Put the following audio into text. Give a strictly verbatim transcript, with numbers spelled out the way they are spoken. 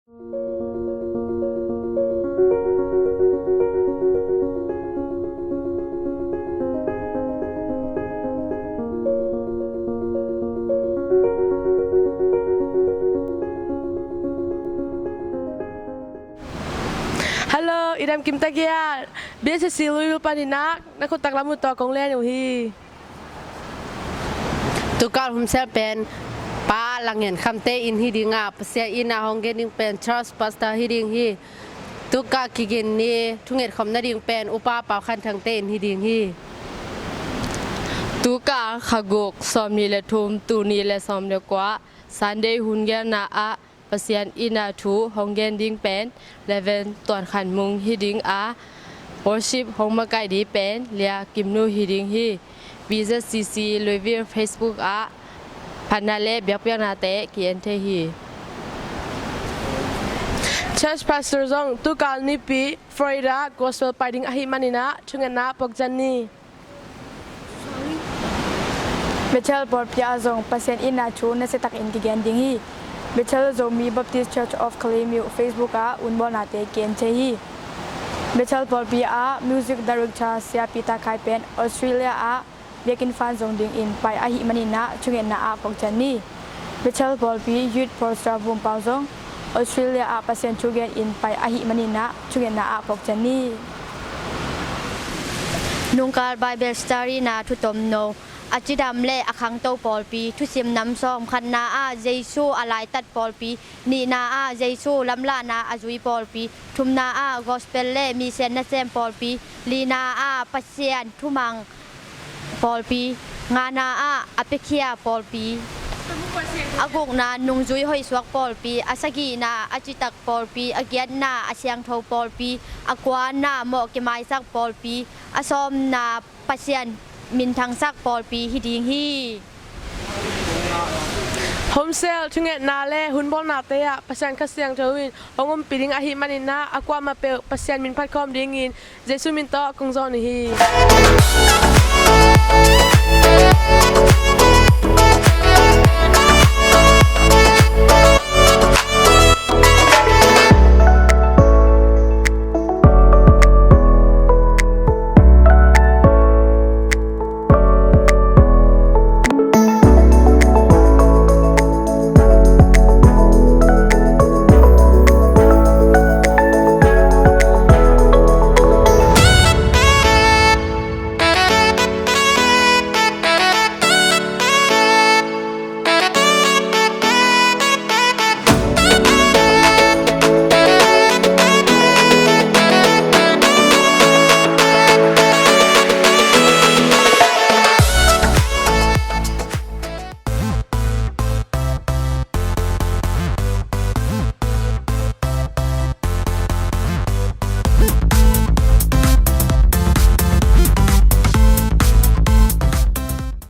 Hello, i dam kim ta hia? B S C Louisville panin ah na khut taklam uh tawh kong len uh hi. Tukal home cell pen Pa Lang Ngen Kham te inn hi ding a, Pasian inn ah hong gen ding pen church pastor hi ding hi. Tukal kigin ni thunget khawm nading pen Upa Pau Khan Thang te inn hi ding hi. Tukal kha guk, sawmnih le thum, tul nih le sawm le kua, Sunday hun gelna ah Pasian inn ah thu hong gen ding pen Reverend Tuan Khan Mung hi ding a, worship hong makaih ding pen Lia Kim Nu hi ding hi. B Z C C Louisville Facebook ah phatna le biakpiaknate ki-en thei hi. Church pastor zong tukal Nipi, Florida gospel pai ding ahih manin ah thungetna ah puak ciat ni. Bethel pawlpi ah zong Pasian inn ah thu nasia takin kigen ding hi. Bethel Zomi Baptist Church of Kalaymyo Facebook ah unbawlnate ki-en thei hi. Bethel pawlpi ah music director Sia Peter Khai pen Australia ah biakinn fan zong dingin pai ahih manin ah thungetna ah puak ciat ni. Bethel pawlpi youth pastor Vum Pau zong Australia ah Pasian thu genin pai ahih manin ah thungetna ah puak ciat ni. Nungkal Bible study na thu tomno, a cidam le a khangto pawlpi, thusim nam sawm, khatna ah Jesu a laitat pawlpi, nihna ah Jesu lamlahna a zui pawlpi, thumna ah gospel le mission nasem pawlpi, lina ah Pasian thumang pawlpi, ngana ah a piakhia pawlpi, a gukna nungzui hoihsuak pawlpi, a sagihna a citak pawlpi, a giatna a siangtho pawlpi, a kuana mawh kimaisak pawlpi, a sawmna Pasian minthangsak pawlpi hi ding hi. Home cell thungetna le hunbawlnate ah Pasian Kha Siangtho in hong ompih ding ahih manin ah a kuamah peuh Pasian min phat khawm dingin Jesu min tawh kong zawn hi.